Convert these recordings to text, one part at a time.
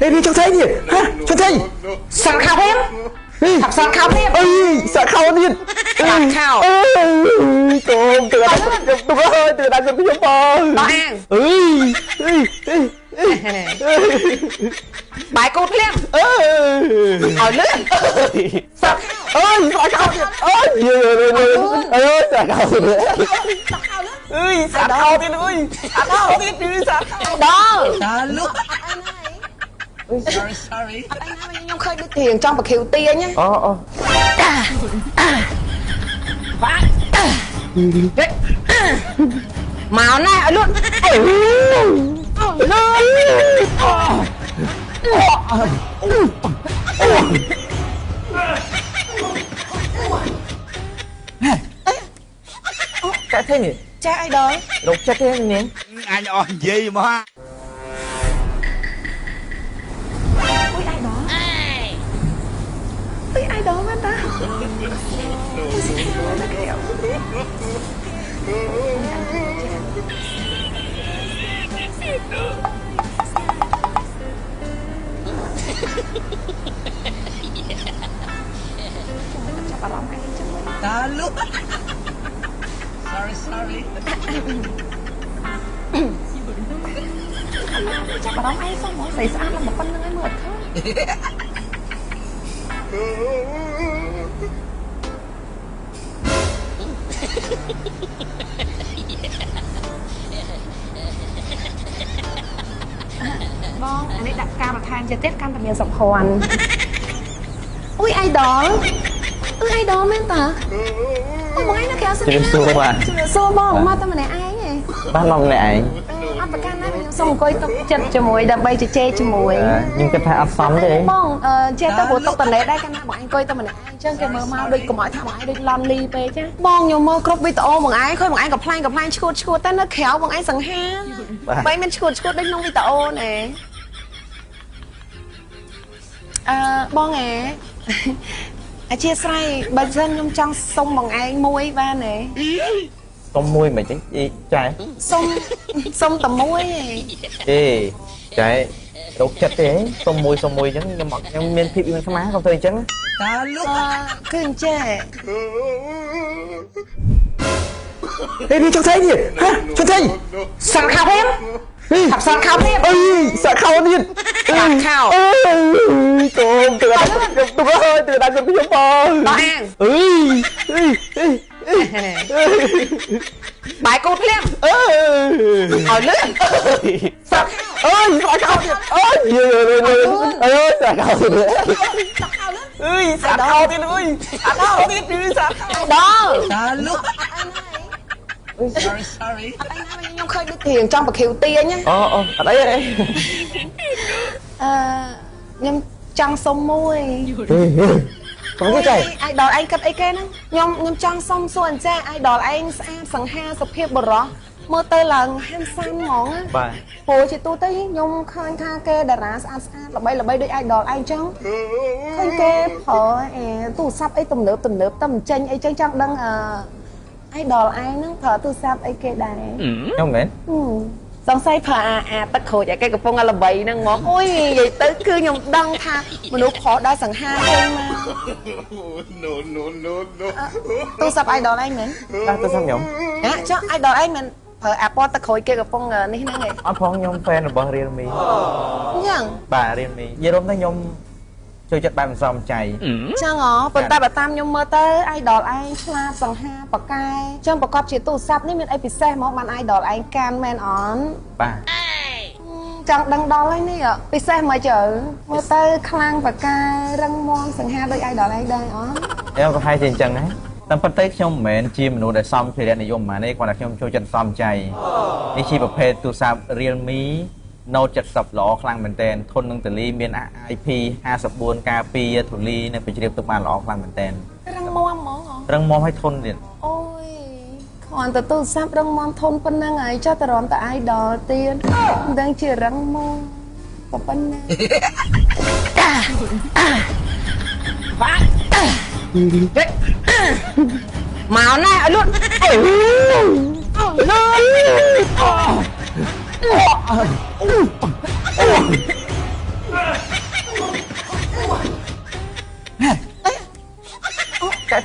ហេវាចង់ស្អីទៀតហ៎ចង់ស្អី សាក់ខោទៀតថាសាក់ខោទៀត អីសាក់ខោទៀត សាក់ខោ អើយកូនទៅដល់ខ្ញុំទុកហើយទៅដល់ខ្ញុំបង ដល់អាង អើយអីអី បាយគូតភ្លាម អើ ឲ្យលឿនសាក់ អើយសាក់ខោទៀតអើយយយអើយសាក់ខោទៀត សាក់ខោលឿន អើយសាក់ខោទៀតអើយសាក់ខោទៀតអើយសាក់ខោ ដល់ តាលុ Sorry sorry អត់អីណាខ្ញុំឃើញដូចរៀងចង់ប្រខៀវទាញ អូអូ មកណែឲ្យលឿនលឿន កាក់ទេនេះ ចាអីដល់ រកចិត្តទេនាង អញអស់និយាយមក អុយអីដល់អុយអីដល់មែនតាចាប់អារម្មណ៍ឯងចឹងវិញ តាលុ Sorry sorry ចាប់អារម្មណ៍ឯងសោះហ្មងស្អីស្អាតឡើងប៉ុណ្្នឹងឯងមើលអត់ឃើញបងអានេះដាក់ការបន្ថែមទៀតកាន់តែមានសម្ភារអុយអៃដលអុយអៃដលមែនតាអូបងឯងនៅក្រៅសិន ជំរាបសួរបាទ ជំរាបសួរបងមកតែម្នាក់ឯងឯង បាទមកម្នាក់ឯង អត់ប្រកាន់ណាខ្ញុំសូមអង្គុយទុកចិត្តជាមួយដើម្បីជជែកជាមួយ ខ្ញុំគិតថាអត់សមទេ បងចេះទៅព្រោះទុកតលេដែរកាលណាបងឯងអង្គុយតែម្នាក់ឯងអញ្ចឹងគេមើលមកដូចកុំឲ្យថាបងឯងដូចឡន់លីពេកចាបងខ្ញុំមើលគ្រប់វីដេអូបងឯងឃើញបងឯងកំ pl ែងកំ pl ែងឈួតឈួតតែនៅក្រៅបងឯងសង្ហាបែរមានឈួតឈួតដូចក្នុងវីដេអូណែអឺបងឯងអធិស្ឋានបើសិនខ្ញុំចង់សុំបងឯងមួយបានទេ សុំមួយមិនចឹងចែសុំតែមួយឯង ទេចែរកចិត្តទេសុំមួយសុំមួយចឹងខ្ញុំអត់ខ្ញុំមានភាពមានស្មាកុំធ្វើអញ្ចឹង តាលុ គឺអញ្ចេះ ហេវាចង់ស្អីទៀតហ៎ចង់ស្អី សាក់ខោទៀតថាសាក់ខោទៀត អីសាក់ខោទៀត សាក់ខោ អើយកូនទៅដល់ខ្ញុំទុកហើយទៅដល់ខ្ញុំបង ដល់អាង អើយអីអី បាយគូតភ្លាម អើ ឲ្យលឿន សាក់អើយសាក់ខោទៀតអើយយយអើយសាក់ខោទៀត សាក់ខោលឿន អើយសាក់ខោទៀតអើយសាក់ខោទៀតអើយសាក់ខោ ដល់ តាលុ Sorry sorry អត់អីណាខ្ញុំឃើញដូចរៀងចង់ប្រខៀវទាញ អូអូអត់អីទេ អឺខ្ញុំចង់សុំមួយ កុំទេចៃ អៃដលឯងគិតអីគេហ្នឹងខ្ញុំចង់សុំសួរអញ្ចេះអៃដលឯងស្អាតសង្ហាសុភាពបរោះមើលទៅឡើងហាន់សាំហ្មង បាទ ព្រោះជាទូទៅខ្ញុំឃើញថាគេតារាស្អាតស្អាតល្បីល្បីដូចអៃដលឯងចឹងឃើញគេប្រើទូរស័ព្ទអីទំនើបទំនើបតែមិនចេញអីចឹងចង់ដឹងអឺអៃដលឯងហ្នឹងប្រើទូរស័ព្ទអីគេដែរ ខ្ញុំមែន សង្ស័យប្រើអាទឹកក្រូចឲ្យគេកំពុងល្បីហ្នឹងហ្មងអូយនិយាយទៅគឺខ្ញុំដឹងថាមនុស្សប្រុសដែលសង្ហាចេញមក No no no no ទូរស័ព្ទអៃដលឯងមែន បាទទូរស័ព្ទខ្ញុំ ហ៎ចុះអៃដលឯងមែនប្រើអាពណ៌ទឹកក្រូចគេកំពុងនេះហ្នឹងឯង អត់ផងខ្ញុំហ្វេនរបស់ Realme អញ្ចឹង បាទ Realme និយាយរួមទៅខ្ញុំចូលចិត្តបែបសំចៃ ចឹងហ៎ប៉ុន្តែបើតាមខ្ញុំមើលទៅអៃដលឯងឆ្លាតសង្ហាបកែចឹងប្រកបជាទូរស័ព្ទនេះមានអីពិសេសហ្មងបានអៃដលឯងកាន់មែនអត់ បាទ ចង់ដឹងដល់ហើយនេះពិសេសមកជើមើលទៅខ្លាំងបកែរឹងមាំសង្ហាដូចអៃដលឯងដែរអត់ អេប្រហែលជាអញ្ចឹងណាតាមពិតទៅខ្ញុំមិនមែនជាមនុស្សដែលសំភារៈនិយមហ្មងទេគ្រាន់តែខ្ញុំចូលចិត្តសំចៃនេះជាប្រភេទទូរស័ព្ទ Realme Note 70ល្អខ្លាំងមែនទែនធន់នឹងទលីមាន IP 54ការពារធូលីនិងបញ្ជ្រាបទុកបានល្អខ្លាំងមែនទែន រឹងមាំហ្មង រឹងមាំឲ្យធន់ទៀត អូយគ្រាន់តែទូរស័ព្ទរឹងមាំធន់ប៉ុណ្ណឹងហើយចុះតរំតអាយដល់ទៀតមិនដឹងជារឹងមាំប៉ុណ្ណា មកណែឲ្យលឿនលឿន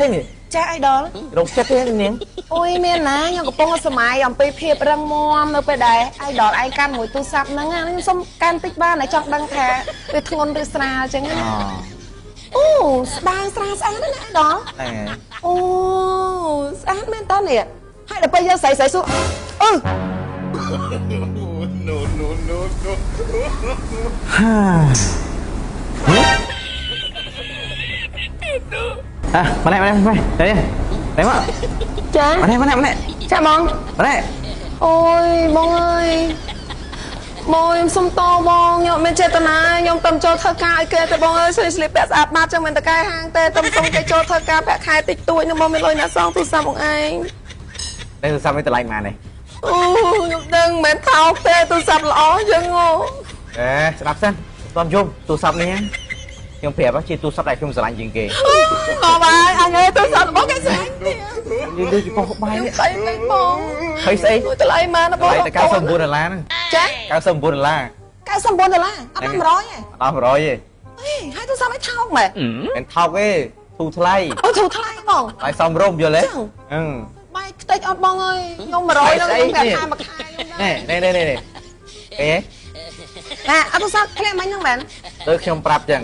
ទេនេះ ចាអីដល់ រកចិត្តទេនាង អូយមានណាខ្ញុំកំពុងសម័យអំពីភាពរឹងមាំនៅពេលដែលអីដល់ឯងកាន់មួយទូរស័ព្ទហ្នឹងខ្ញុំសុំកាន់តិចបានតែចង់ដឹងថាវាធ្ងន់ឬស្រាលអញ្ចឹងណាអូស្ដើងស្រាលស្អាតណាស់អីដល់អូស្អាតមែនតើនេះហើយដល់ពេលយើងស្រីស្រីសួរអឺ No no no no ហាអាម្នាក់ម្នាក់ម្នាក់នេះនេះមក ចា ម្នាក់ម្នាក់ម្នាក់ ចាបង ម្នាក់ អូយបងអើយបងខ្ញុំសុំតបងខ្ញុំមានចេតនាខ្ញុំតំចូលធ្វើការឲ្យគេទៅបងអើយស្លៀកពាក់ស្អាតបាតចឹងមិនតកែហាងទេតំសុំគេចូលធ្វើការប្រាក់ខែតិចតួចនឹងបងមានលុយណាសងទូរស័ព្ទបងឯង នេះទូរស័ព្ទនេះតម្លៃប៉ុន្មាននេះ អូខ្ញុំដឹងមិនថោកទេទូរស័ព្ទល្អចឹងអូ អេស្ដាប់សិនតំយំទូរស័ព្ទនេះខ្ញុំប្រាប់ជាទូរស័ព្ទដែលខ្ញុំស្រឡាញ់ជាងគេ អបហើយអញអើយទូរស័ព្ទរបស់គេស្រឡាញ់ទៀត លឺពីប៉ុស្បាយនេះ ស្អីទៅបង ហើយស្អី តម្លៃម៉ានបង តម្លៃតែ99ដុល្លារហ្នឹង ចា 99ដុល្លារ 99ដុល្លារអត់ដល់100ទេ អត់ដល់100ទេ អេហើយទូរស័ព្ទឲ្យថោកមែន មិនថោកទេធូរថ្លៃ អូធូរថ្លៃបង ថ្លៃសមរម្យយល់ទេអឺ បាយខ្ទេចអត់បងអើយខ្ញុំ100ហ្នឹងខ្ញុំប្រាក់ខែមួយខែ នេះនេះនេះនេះអេ ណាអត់ទូរស័ព្ទធ្លាក់មិញហ្នឹងមែន ដូចខ្ញុំប្រាប់ចឹង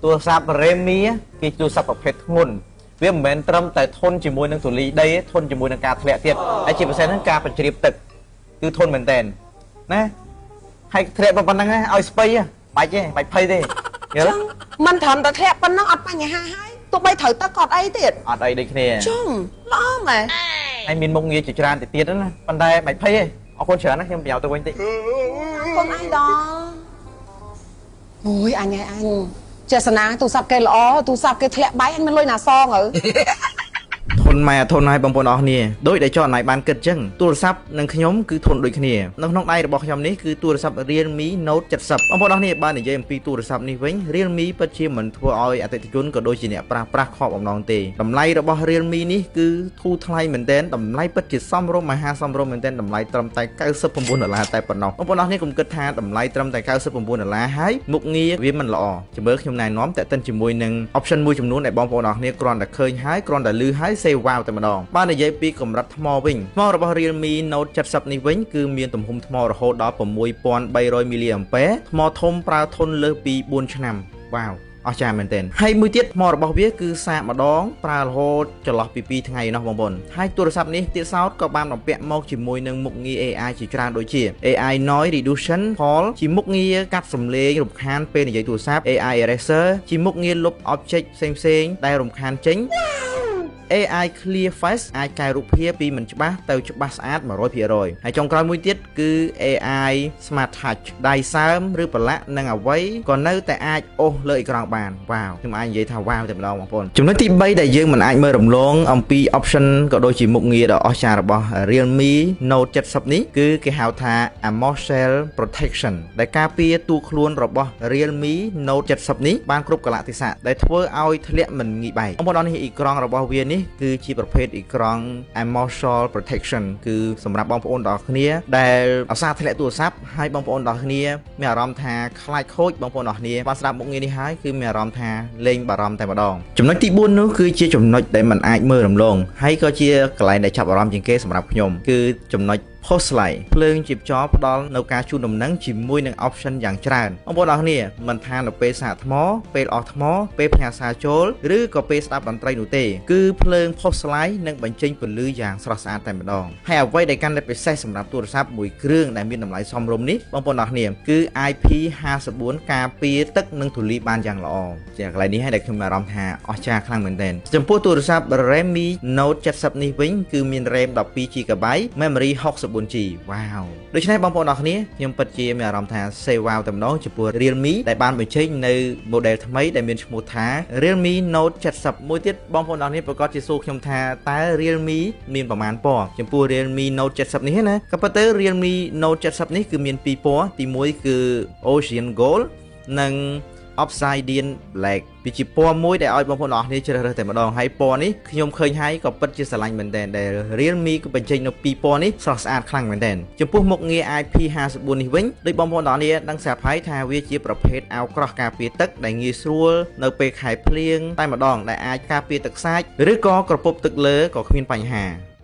ទូរស័ព្ទ Redmi គេទូរស័ព្ទប្រភេទធ្ងន់វាមិនមែនត្រឹមតែធន់ជាមួយនឹងធូលីដីធន់ជាមួយនឹងការធ្លាក់ទៀតហើយជាពិសេសហ្នឹងការបញ្ជ្រាបទឹកគឺធន់មែនតែនណាហើយធ្លាក់ប៉ុណ្្នឹងឲ្យស្ពៃបាច់ទេបាច់ភ័យទេយល់ មិនត្រឹមតែធ្លាក់ប៉ុណ្ណឹងអត់បញ្ហាហើយទោះបីត្រូវទឹកក៏អត់អីទៀត អត់អីដូចគ្នា ជុំល្អមែន ហើយមានមុខងារជាច្រើនទៅទៀតណាប៉ុន្តែបាច់ភ័យទេអរគុណច្រើនណាខ្ញុំប្រយោជន៍ទៅវិញតិច អរគុណអញដល់អូយអញឯងអញចេសនាទូរស័ព្ទគេល្អទូរស័ព្ទគេធ្លាក់បាយអញមិនលុយណាសងទៅ ធនម៉ែធនហើយបងប្អូនអរគ្នាដោយដែលចော်ណៃបានគិតចឹងទូរស័ព្ទនិងខ្ញុំគឺធនដូចគ្នានៅក្នុងដៃរបស់ខ្ញុំនេះគឺទូរស័ព្ទ Realme Note 70បងប្អូនអរគ្នាបាននិយាយអំពីទូរស័ព្ទនេះវិញ Realme ពិតជាមិនធ្វើឲ្យអតិថិជនក៏ដូចជាអ្នកប្រាស់ប្រាស់ខកបំណងទេតម្លៃរបស់ Realme នេះគឺធូរថ្លៃមែនទែនតម្លៃពិតជាសមរម្យមហាសមរម្យមែនទែនតម្លៃត្រឹមតែ99ដុល្លារតែប៉ុណ្ណោះបងប្អូនអរគ្នាកុំគិតថាតម្លៃត្រឹមតែ99ដុល្លារហើយមុខងារវាមិនល្អជំរឿខ្ញុំណែនាំតេតិនជាមួយនឹង option មួយចំនួនដែលបងប្អូនអរគ្នាគ្រាន់តែឃើញហើយគ្រាន់តែឮហើយសេវ៉ាវតែម្ដងបាននិយាយពីកម្រិតថ្មវិញថ្មរបស់ Realme Note 70នេះវិញគឺមានទំហំថ្មរហូតដល់6300 mAh ថ្មធំប្រើធន់លើសពី4ឆ្នាំវ៉ាវអស្ចារ្យមែនទែនហើយមួយទៀតថ្មរបស់វាគឺសាកម្ដងប្រើរហូតចន្លោះពី2ថ្ងៃនោះបងប្អូនហើយទូរស័ព្ទនេះទៀតសោតក៏បានបំពាក់មកជាមួយនឹងមុខងារ AI ជាច្រើនដូចជា AI Noise Reduction Call ជាមុខងារកាត់សំឡេងរំខានពេលនិយាយទូរស័ព្ទ AI Eraser ជាមុខងារលុប object ផ្សេងៗដែលរំខានចេញ AI Clear Face អាចកែរូបភាពពីមិនច្បាស់ទៅច្បាស់ស្អាត 100% ហើយចុងក្រោយមួយទៀតគឺ AI Smart Touch ដៃសើមឬប្រឡាក់នឹងអ្វីក៏នៅតែអាចអូសលើអេក្រង់បានវ៉ាវខ្ញុំអាចនិយាយថាវ៉ាវតែម្ដងបងប្អូនចំណុចទី3ដែលយើងមិនអាចមើលរំលងអំពី option ក៏ដូចជាមុខងារដ៏អស្ចារ្យរបស់ Realme Note 70នេះគឺគេហៅថា AMOLED Protection ដែលការពារតួខ្លួនរបស់ Realme Note 70នេះបានគ្រប់កាលៈទេសៈដែលធ្វើឲ្យធ្លាក់មិនងាយបែកបងប្អូននេះអេក្រង់របស់វានេះគឺជាប្រភេទអេក្រង់ AMOLED Protection គឺសម្រាប់បងប្អូនទាំងអស់គ្នាដែលឧស្សាហ៍ធ្លាក់ទូរស័ព្ទហើយបងប្អូនទាំងអស់គ្នាមានអារម្មណ៍ថាខ្លាចខូចបងប្អូនទាំងអស់គ្នាបានស្ដាប់មុខងារនេះហើយគឺមានអារម្មណ៍ថាលែងបារម្ភតែម្ដងចំណុចទី4នោះគឺជាចំណុចដែលមិនអាចមើលរំលងហើយក៏ជាកន្លែងដែលចាប់អារម្មណ៍ជាងគេសម្រាប់ខ្ញុំគឺចំណុច Post Light ភ្លើងជីបចរផ្ដល់នៅការជូនដំណឹងជាមួយនឹង option យ៉ាងច្រើនបងប្អូនអរគ្នាមិនថានៅពេលសាកថ្មពេលអស់ថ្មពេលផ្ញើសារចូលឬក៏ពេលស្ដាប់តន្ត្រីនោះទេគឺភ្លើង Post Light នឹងបញ្ចេញពន្លឺយ៉ាងស្រស់ស្អាតតែម្ដងហើយអ្វីដែលកាន់តែពិសេសសម្រាប់ទូរស័ព្ទមួយគ្រឿងដែលមានតម្លៃសមរម្យនេះបងប្អូនអរគ្នាគឺ IP54 ការពារទឹកនិងធូលីបានយ៉ាងល្អជាកន្លែងនេះហើយដែលខ្ញុំមានអារម្មណ៍ថាអស្ចារ្យខ្លាំងមែនទែនចំពោះទូរស័ព្ទ Redmi Note 70នេះវិញគឺមាន RAM 12GB Memory 64G វ៉ាវដូច្នេះបងប្អូនអរគ្នាខ្ញុំពិតជាមានអារម្មណ៍ថាសេវ៉ាវតែម្ដងចំពោះ Realme ដែលបានបញ្ចេញនៅ model ថ្មីដែលមានឈ្មោះថា Realme Note 70មួយទៀតបងប្អូនអរគ្នាប្រកាសជាសួរខ្ញុំថាតើ Realme មានប្រមាណពណ៌ចំពោះ Realme Note 70នេះណាក៏ប៉ុន្តែ Realme Note 70នេះគឺមាន2ពណ៌ទី1គឺ Ocean Gold និង Obsidian Black វាជាពណ៌មួយដែលឲ្យបងប្អូនអរគ្នាជ្រើសរើសតែម្ដងហើយពណ៌នេះខ្ញុំឃើញហើយក៏ពិតជាស្រឡាញ់មែនទែនដែល Realme ក៏បញ្ចេញនៅពីរពណ៌នេះស្រស់ស្អាតខ្លាំងមែនទែនចំពោះមុខងារ IP54 នេះវិញដូចបងប្អូនអរគ្នាដឹងស្រាប់ហើយថាវាជាប្រភេទអាវក្រោះការពារទឹកដែលងាយស្រួលនៅពេលខែភ្លៀងតែម្ដងដែលអាចការពារទឹកសាចឬក៏ក្រពប់ទឹកលើក៏គ្មានបញ្ហា។